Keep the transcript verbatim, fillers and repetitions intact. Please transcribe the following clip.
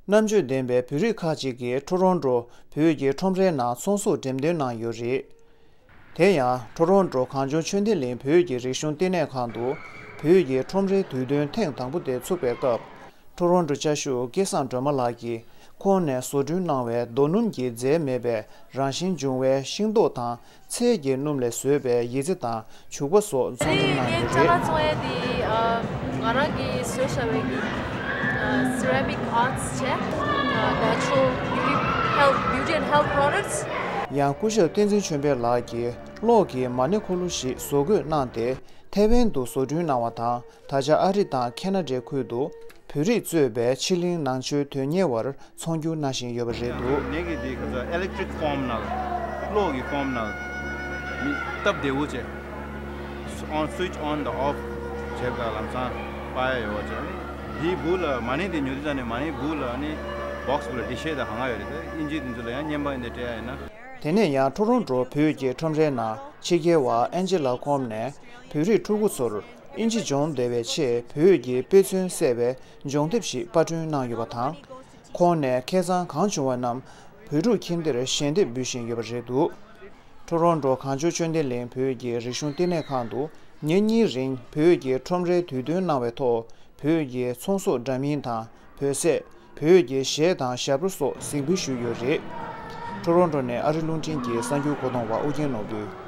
རྣམ་དཔྱོད་ལྡན་པའི་བོད་རིགས་ཁག་ཅིག་གིས་ཊོ་རོན་ཊོ་བོད་ཀྱི་ཁྲོམ་རའི་ནང་ཚོང་ཟོག་འགྲེམས་སྟོན་གནང་ཡོད་རེད། དེ་ཡང་ཊོ་རོན་ཊོ་གངས་ལྗོངས་ཆོས་ལྡན་གླིང་བོད་ཀྱི་རིག་གཞུང་བསྟི་གནས་ཁང་དུ་བོད་ཀྱི་ཁྲོམ་རའི་དུས་སྟོན་ཐེངས་དང་པོ་དེ་ཚུགས་པའི་སྐབས། ཊོ་རོན་ཊོ་བཅའ་བཞུགས་སྐལ་བཟང་སྒྲོལ་མ་ལགས་ཀྱིས་ཁོང་ནས་བཟོ་སྐྲུན་གནང་བའི་རྡོ་སྣུམ་གྱི་རྫས་མེད་པའི་རང་བཞིན་འབྱུང་བའི་ཤིང་ཏོག་དང་ཚལ་གྱི་སྣུམ་ལས་བཟོས་པའི་ཡི་ཙི་དང་བྱུག་པ་སོགས་ཚོང་སྒྲུབ་གནང་ངའི་ཡོད་ཅ་ལག་རེད། ཚོང་ཡས་དེ་ཨ་ང་རང་གིས་བཟོས་བཞག་པའི་གི་ཨ་ceramic arts བྱས། ཨ་ད་ཆོ་beauty health, beauty and health products། ཡང་སྐུ་ཞབས་བསྟན་འཛིན་ཆོས་འཕེལ་ལགས་ཀྱིས་གློག་གི་མ་ཎི་འཁོར་ལོ་ཞིག་བཟོ་བཀོད་གནང་སྟེ། ཐའེ་ཝན་དུ་བཟོ་སྐྲུན་གནང་བ་དང་། ད་ཆ་ཨ་རི་དང་ཁེ་ན་ཌའི་ཁུལ་དུ་བོད་རིགས་གཙོས་པའི་ཕྱི་གླིང་ནང་ཆོས་དོན་གཉེར་བར་ཚོང་སྒྱུར་གནང་བཞིན་ཡོད་པ་རེད་འདུག། ངེད་ཀྱི་འདི་ག་ཚོད་electric form ནང་གློག་གི་form ནང་མི་སྟབས་བདེ་བོ་བྱས། on, switch on the off བྱེད་ག་ལམ་སང་པ་ཡ་ཡོད་བ་བྱས། འདིའི་སྦུག་ལ་མ་ཎི་འདི་ཉོ་དུས་ཙ་ནས་མ་ཎིའི་སྦུག་ལ་ནི་box སྦུག་ལ་འགྲེལ་བཤད་དང་གང་ག་ཡོད་རེད། དེ་དབྱིན་ཇི་འདི་ཚོ་ལ་ཡང་བརྙན་པར་འདི་སྤྲད་ཡ་ཡིན་ན། དེ་ནས་ཡང་ཊོ་རོན་ཊོ་བོད་ཀྱི་ཁྲོམ་རའི་ནང་ཕྱི་རྒྱལ་བ་ཨན་ཇི་ལ་ཁོམ་ནས་བོད་རིགས་ཕྲུ་གུ་ཚོར་དབྱིན་ཇི་སྦྱོང་བདེ་བའི་ཆེད་བོད་ཀྱི་དཔེ་མཚོན་གསལ་བའི་སྦྱོང་དེབ་ཞིག་པར་སྐྲུན་གནང་ཡོད་པ་དང་། ཁོང་ནས་ཁ་སང་གང་བྱུང་བ་རྣམས་བོད་ཕྲུག་ཁྱིམ་སྡེར་ཞལ་འདེབས་འབུལ་བཞིན་ཡོད་པ་རེད་འདུག། ཊོ་རོན་ཊོ་གངས་ལྗོངས་ཆོས་ལྡན་གླིང་བོད་ཀྱི་རིག་གཞུང་བསྟི་གནས་ཁང་དུ་ཉིན་གཉིས་རིང་བོད་ཀྱི་ཁྲོམ་རའི་དུས་སྟོན་གནང་བའི་ཐོག་བོད་ཀྱི་ཚོང་ཟོག་འདྲ་མིན་དང་བོད་ཟས། བོད་ཀྱི་གཞས་དང་ཞབས་བྲོ་སོགས་གཟིགས་འབུལ་ཞུས་ཡོད་རེད། ཊོ་རོན་ཊོ་ནས་ཨ་རི་རླུང་འཕྲིན་གྱི་གསར་འགྱུར་བཀོད་གཏོང་བ་ཨུ་རྒྱན་ནོར་བུས།